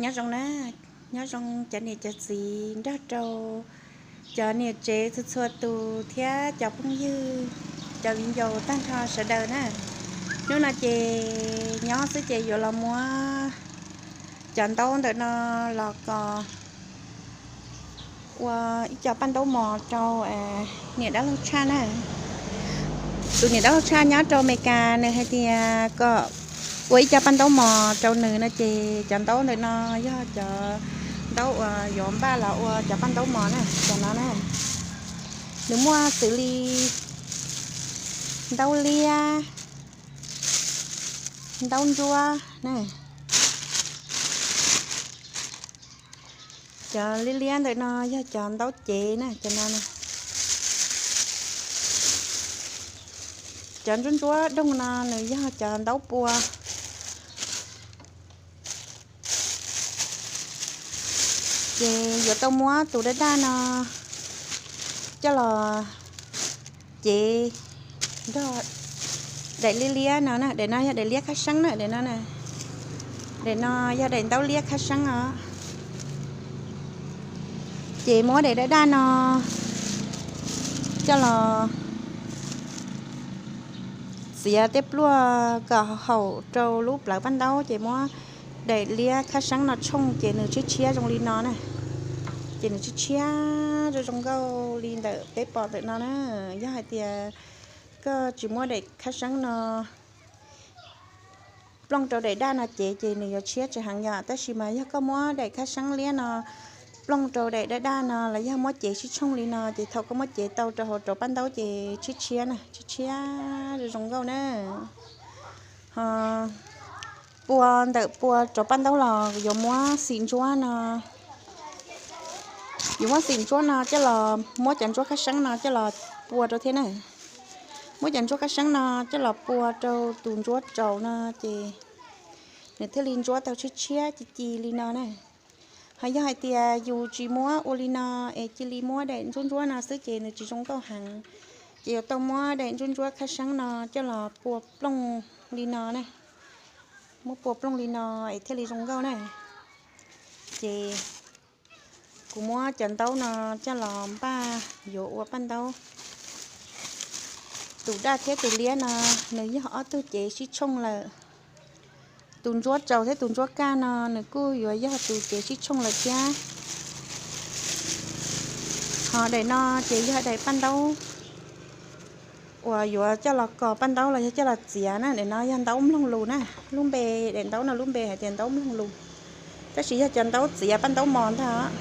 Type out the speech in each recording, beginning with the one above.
Nyob zoo na, nyob zoo cov niam cov txiv nrog rau cov niam tsev txhua txhua tus thiab cov phooj ywg, cov viv ncaus tag nrho sawv daws na. Hnub no ces nyob xwb ces yuav los muab cov ntaub ntawm no los kos ua ib co paj ntaub mos rau niam dab laug tshaj na. Tus niam dab laug tshaj nyob rau Amelikas nws hais tias kom ua ib co paj ntaub mos rau nws no ces cov ntaub ntawm no yog cov ntaub uas yuav npaj los ua cov paj ntaub mos na, cov no na. Nws muaj xws li ntaub liab, ntaub ntsuab na. Cov liab liab ntawm no yog cov ntaub cev na, cov no na. Cov ntsuab ntsuab doog no nws yog cov ntaub pua. Ces yuav tau muab tus daj daj no coj los cev nrog daim liab liab no na. Daim no yog daim liab khab seeb na, daim no na. Daim no yog daim ntaub liab khab seeb os. Ces muab daim daj daj no coj los txiav tej pluaj kom haum rau lub plawv paj ntaub, ces muab daim liab khab seeb no tshooj ces nws tshiab tshiab zoo li no na. Ces nws tshiab tshiab zoo zoo nkauj li ntawm peb pom ntawm no na. Yog hais tias koj tsis muab daim khab seeb no plooj rau daim daj no cev ces nws yuav tshiab tsis heev yom. Tab sis mas yog koj muab daim khab seeb liab no plooj rau daim daj daj no los yog muab cev sib tshooj li no ces thaum koj muab cev tau rau hauv rauv paj ntaub ces tshiab tshiab na, tshiab tshiab zoo zoo nkauj na. Ho pua ntawm pua rauv paj ntaub los yuav muab xim ntsuab no, yuav muab xim ntsuab no coj los muab cov ntsuab khab seeb no coj los pua rau thiab na. Muab cov ntsuab khab seeb no coj los pua rau tus ntsuab rauv no ces nws thiaj li ntsuab tau tshiab tshiab ci ci li no na. Ho yog hais tias yus tsis muab ua li no es cia li muab daim ntsuab ntsuab no xwb ces nws tsis zoo nkauj heev. Ces yuav tau muab daim ntsuab ntsuab khab seeb no coj los pua plooj li no na. Muab pua plooj li no es thiaj li zoo nkauj na. Ces kuv muab cov ntaub no coj los npaj yuav ua paj ntaub. Tus daj thiab tus liab no nws yog ob tug cev sib tshooj lawm. Tus ntsuab rauv thiab tus ntsuab kaj no nws kuj yuav yog tus cev sib tshooj lawm thiab. Ho daim no ces yog daim paj ntaub uas yuav coj los kos paj ntaub los yog coj los txiav na. Daim no yog ntaub mloog lus na, lub npe, daim ntaub no lub npe hais tias ntaub mloog lus, tab sis yog cov ntaub txiav paj ntaub mos ntag.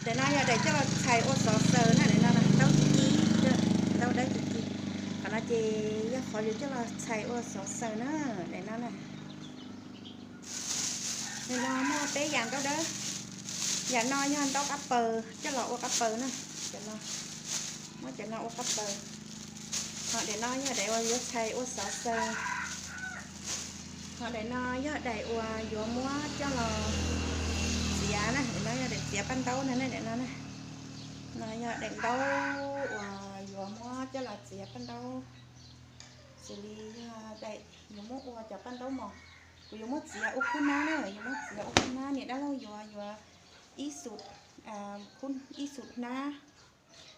Daim no yog daim coj los txhais ua xov xaws na, daim no ntaub ci ci, ntaub dawb ci ci. Qhov no ces yog qhov yuav coj los txhais ua xov xaws na, daim no na. Nws no muaj peb yam ntaub dawb. Yam no yog ntaub qab paws coj los ua qab paws na. Muab cov no ua qab paws. Ho daim no yog daim uas yuav txhais ua xov xaws. Ho daim no yog daim uas yuav muab coj los txiav na, daim no yog daim txiav paj ntaub na, daim no na. No yog daim ntaub uas yuav muab coj los txiav paj ntaub, xws li yog daim yuav muab ua cov paj ntaub mos. Kuv yuav muab txiav ua khub hnab na, yuav muab txiav ua khub hnab, niam dab laug yuav yuav ib xu, ib xu hnab,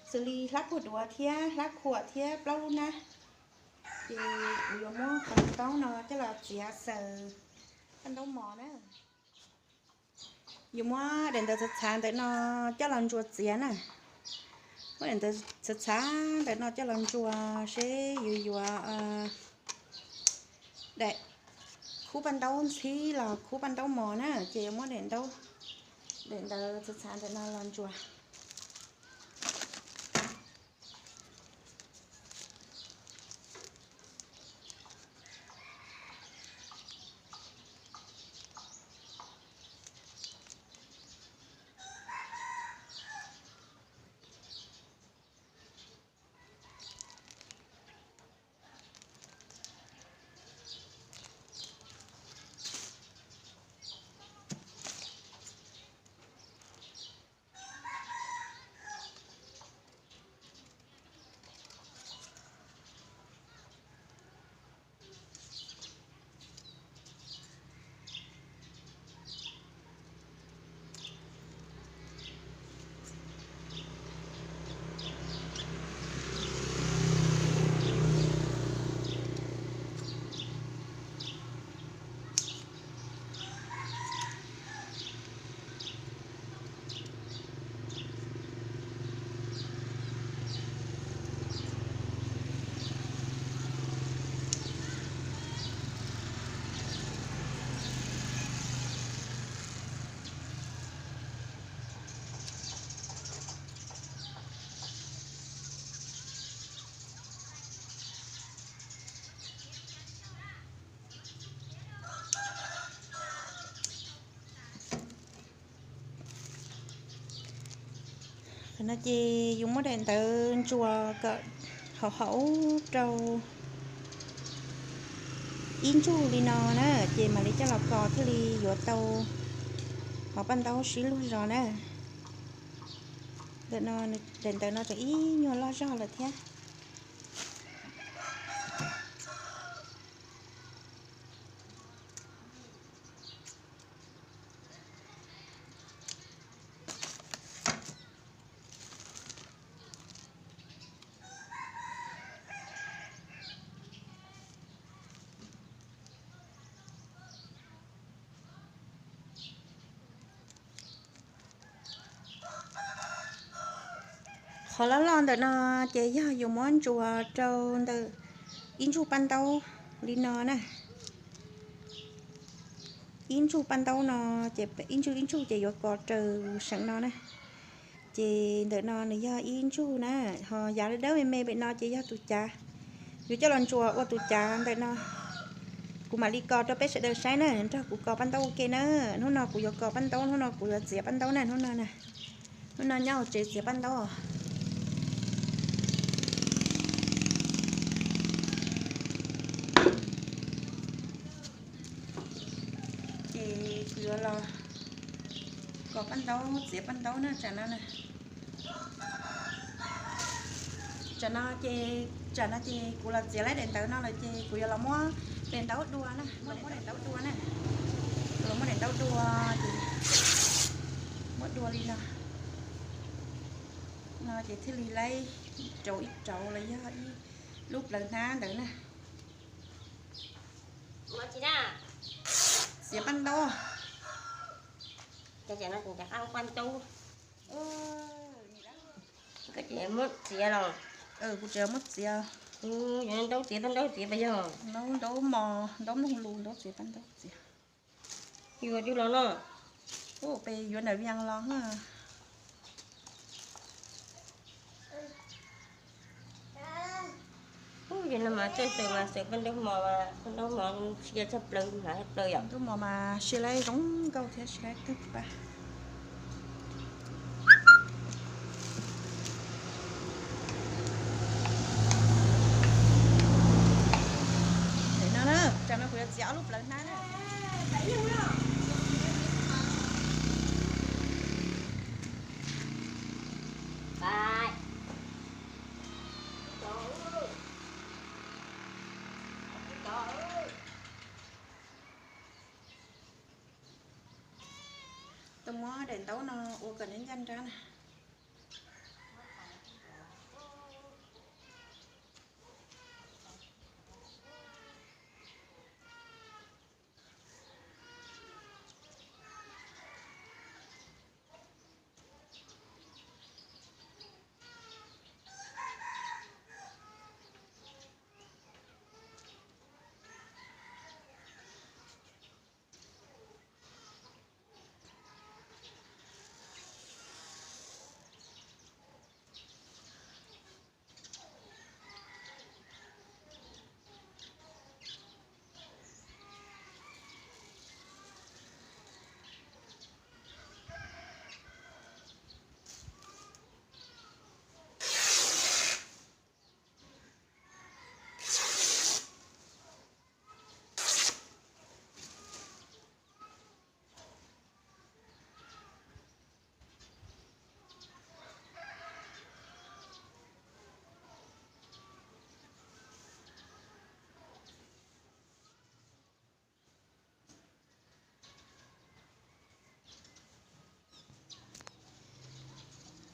xws li hlab puag duav thiab hlab khuam thiab plaub lub hnab. Ces kuv yuav muab qhov ntaub no coj los txiav xaws paj ntaub mos na. Yuav muab daim ntawv txhav txhav ntawm no coj los ntsuas txiav na. Muab daim ntawv txhav txhav ntawm no coj los ntsuas seb yus yuav daim khub paj ntaub ntxhib los khub paj ntaub mos na, ces yuav muab daim ntaub, daim ntawv txhav txhav ntawm no los ntsuas. No ces yus muab daim ntawv ntsuas kom hauv hauv rau ib ntsuj li no na, ces mam li coj los kos thiaj li yuav tau hauv paj ntaub sib luag zos na. Ntawm no, daim ntawv no tseem ib nyuag loj zog lawm thiab. Qhov loj loj ntawm no ces yog yus muab ntsuas rau ntawm ib ntsuj paj ntaub li no na. Ib ntsuj paj ntaub no ces ib ntsuj ib ntsuj ces yuav kos raws seem no na. Ces ntawm no nws yog ib ntsuj na, ho yav dawb me me pem no ces yog tus cav. Yuav coj los ntsuas ua tus cav ntawm no. Kuv mam li kos rau peb sawv daws saib na, nrog kuv kos paj ntaub ua ke na. Hnub no kuv yuav kos paj ntaub, hnub no kuv yuav txiav paj ntaub na, hnub no na. Hnub no nyob hauv tsev txiav paj ntaub. Ces kuv yuav los kos paj ntaub, txiav paj ntaub na, tsam no na. Tsam no ces, tsam no ces kuv los txiav laib daim ntawv no lawm ces kuv yuav los muab daim ntaub dua na, muab daim ntaub dua na. Los muab daim ntaub dua ces muab dua li no. No ces thiaj li laib rau ib rauv los yog ib lub plawv hnab ntawd na. Txiav paj ntaub. Muab txiav los? Kuv tseem muab txiav. Ntaub txiav paj ntaub txiav pas yog? Ntaub, ntaub mos, ntaub mloog lus, ntaub txiav paj ntaub txiav. Yuav cug los no. Peb yuav ntawm Vias los. Ub, yog no mas txawj xaws mas xaws paj ntaub mos, paj ntaub mos sia tshaj plaws, hnav tshaj plaws yom. Ntaub mos mas sia laib zoo nkauj thiab sia laib tawg paj. Tam no na, tam no kuv yuav txiav ob lub plawv hnab na. Tau muab daim ntaub no ua kom ncaj nrab na.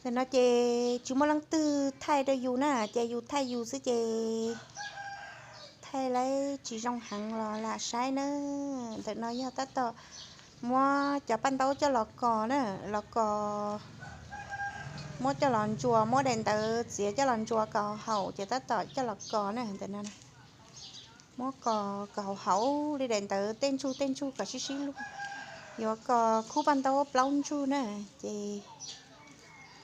Ntawm no ces tsis muaj leej twg thaij rau yus na, ces yus thaij yus xwb ces thaij laib tsis zoo heev los lam saib na. Ntawm no yog tab tom muab cov paj ntaub coj los kos na, los kos, muab coj los ntsuas, muab daim ntawv txiav coj los ntsuas kom haum ces tab tom coj los kos na. Ntawm no muab kos kom haum haum li daim ntawv tej ntsuj tej ntsuj kom sib sib luag. Yuav kos khub paj ntaub plaub ntsuj na, ces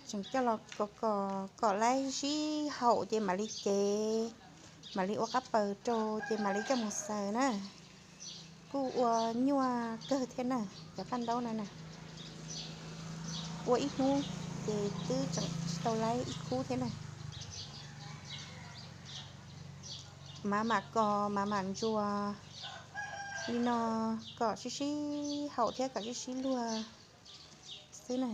tseem coj los kos kos kom laib sib haum ces mam li cev, mam li ua qab paws rau ces mam li coj mus xaws na. Kuj ua nyuaj kawg thiab na, cov paj ntaub no na. Ua ib hnub ces twb tseem tsis tau laib ib khub thiab na. Mav mam kos, mav mam ntsuas li no kom sib sib haum thiab kom sib sib luag xwb na.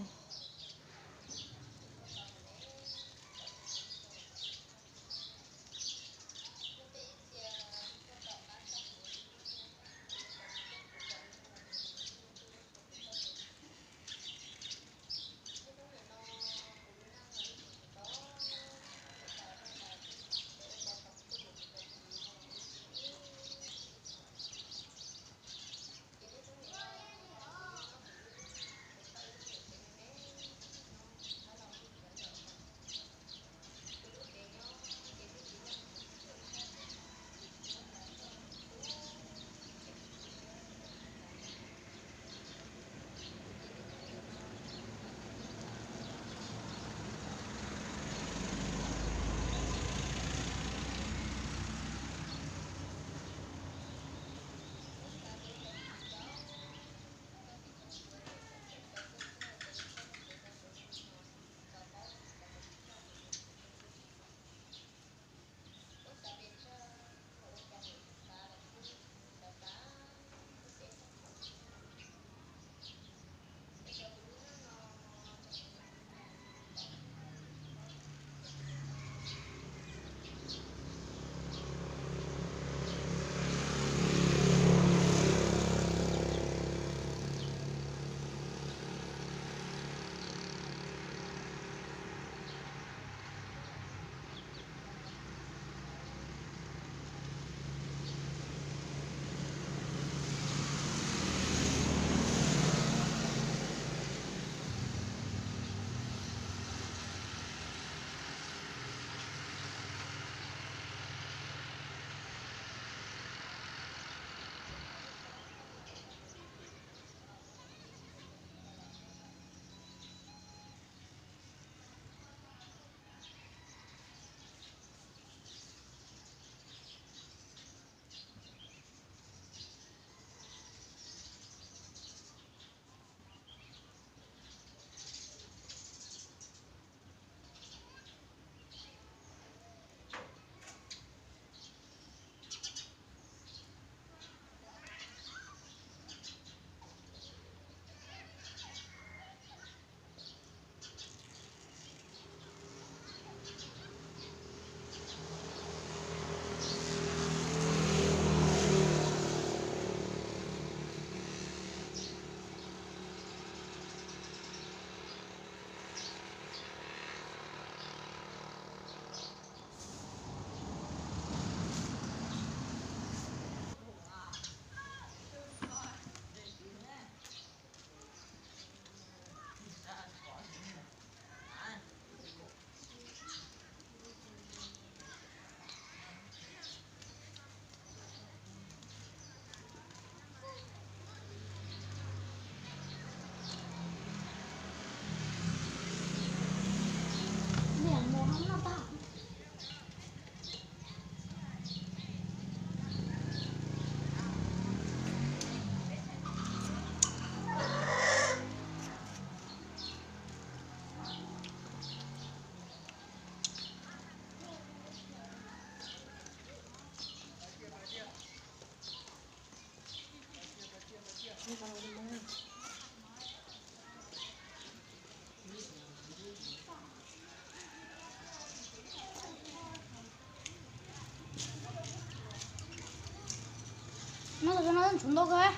No, no, no, no, no.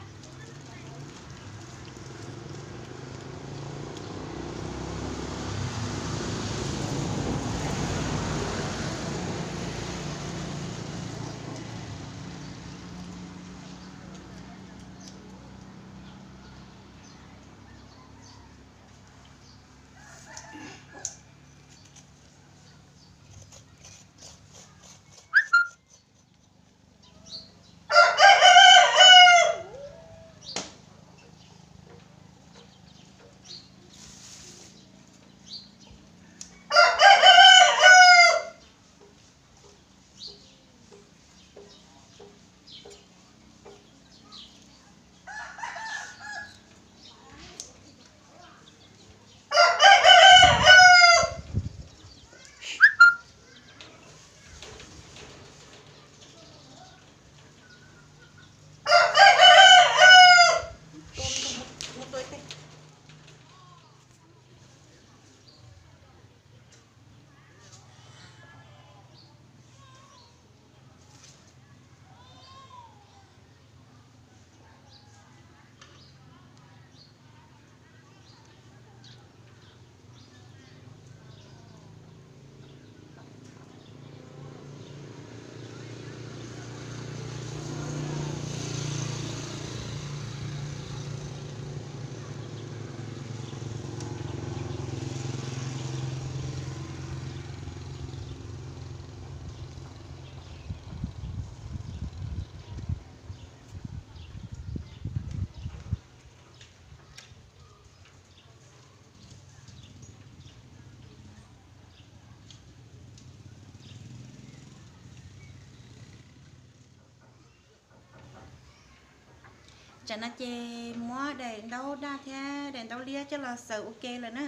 Tsam no ces muab daim ntaub daj thiab daim ntaub liab coj los xaws ua ke lawm na.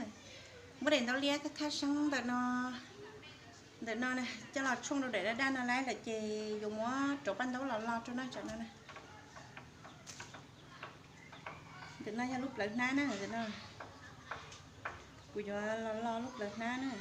Muab daim ntaub liab khab khab seeb ntawm no, ntawm no coj los tshooj rau daim daj daj no lawm ces yuav muab rauv paj ntaub los lo rau na tsam no. Ntawm no yog lub plawv hnab na, ntawm no kuv yuav los lo lub plawv hnab na.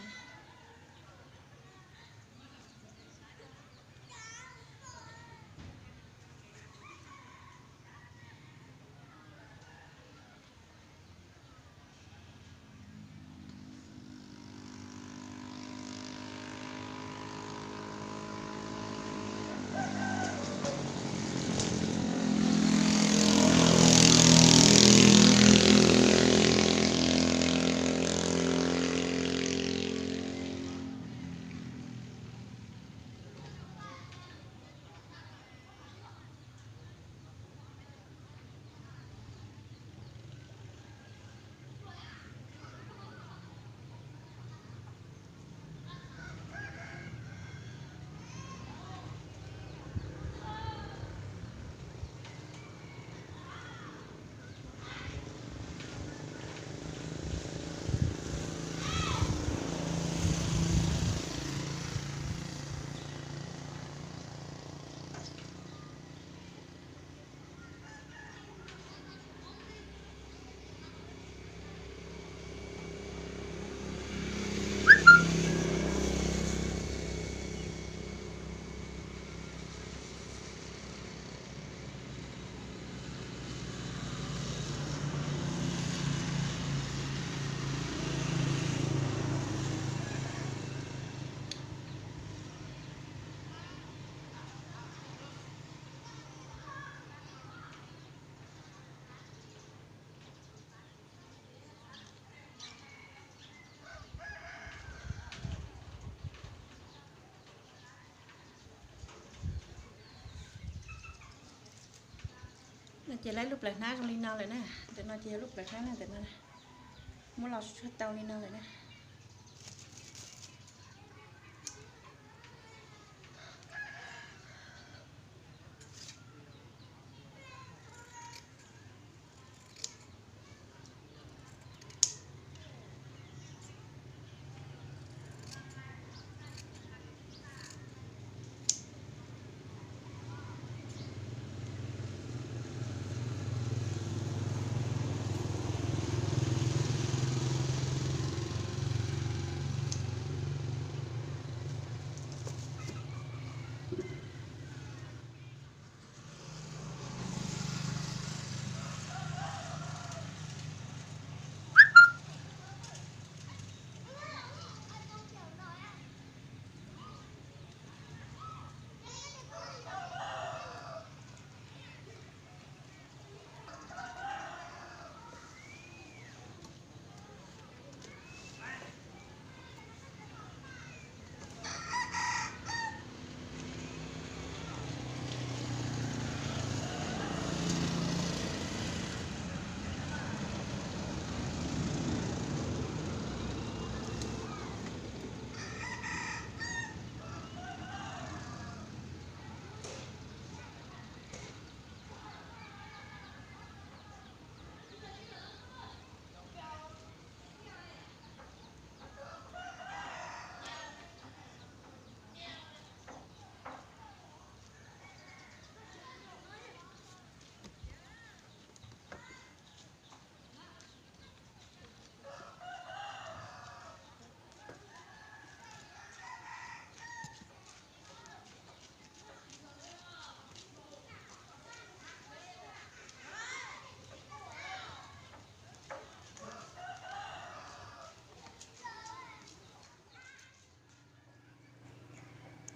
No ces lawv lub plawv hnab zoo li no lawm na. Ntawm no ces yog lub plawv hnab na, ntawm no muab los tshuaj tau li no lawm na.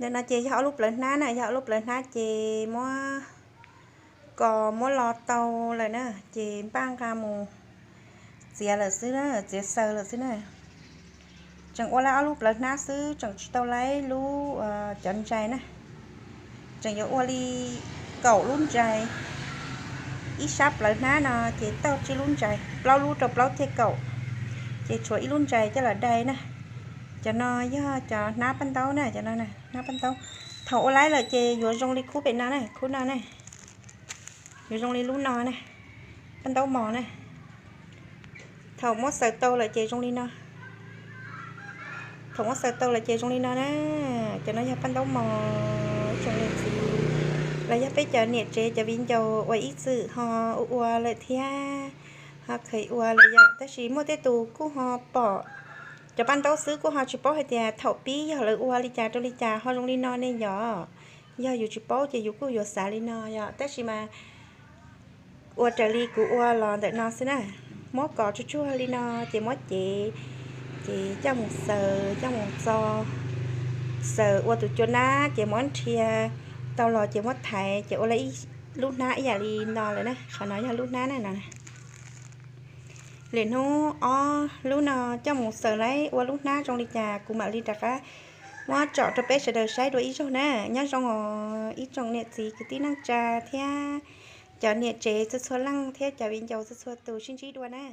Ntawm no ces yog ob lub plawv hnab na, yog ob lub plawv hnab ces muab kos muab los tau lawm na, ces npaj nqa mus txiav lawm xwb na, txiav xaws lawm xwb na. Tseem ua lawm ob lub plawv hnab xwb, tseem tsis tau lawm lub cov ntsais na. Tseem yuav ua li kaum lub ntsais. Ib sab plawv hnab no ces tau tsib lub ntsais, plaub lub rau plaub thiaj kaum, ces tshuav ib lub ntsais coj los dai na. Cov no yog cov hnab paj ntaub na, cov no hnab paj ntaub. Thaum ua lawm ces yuav zoo li khub pem no na, khub no na, yuav zoo li lub no na. Paj ntaub mos na. Thaum muab xaws tau lawm ces zoo li no. Thaum muab xaws tau lawm ces zoo li no na. Cov no yog paj ntaub mos tsoom niam txiv, los yog peb cov niam tsev cov viv ncaus uas ib txwm ho ua ua lawm thiab, ho kheev ua lawm yom. Tab sis muaj tej tus kuj ho pom cov paj ntaub xwb kuj ho tsis paub hais tias thaum pib yog lawv ua li cas rau li cas ho zoo li no ne yom. Yog yus tsis paub ces yus kuj yuav xav li no yom. Tab sis mas ua raws li kuv ua los ntawm no xwb na. Muab kov tsuag tsuag li no ces muab cev, ces coj mus xaws, coj mus txo, xaws ua tus cua nab ces muab nrhia tau los ces muab thaiv ces ua lawm ib lub hnab ib yam li no lawm na. Qhov no yog lub hnab na no. Lwm hnub ob lub no coj mus xaws lawm ua lub hnab zoo li cas kuv mam li rov qab muab tsom rau peb sawv daws saib dua ib zaug na. Nyob zoo os ib tsoom niam txiv kwv tij neej tsa thiab cov niam tsev txhua txhua leej thiab cov viv ncaus txhua txhua tus sib ntsib dua na.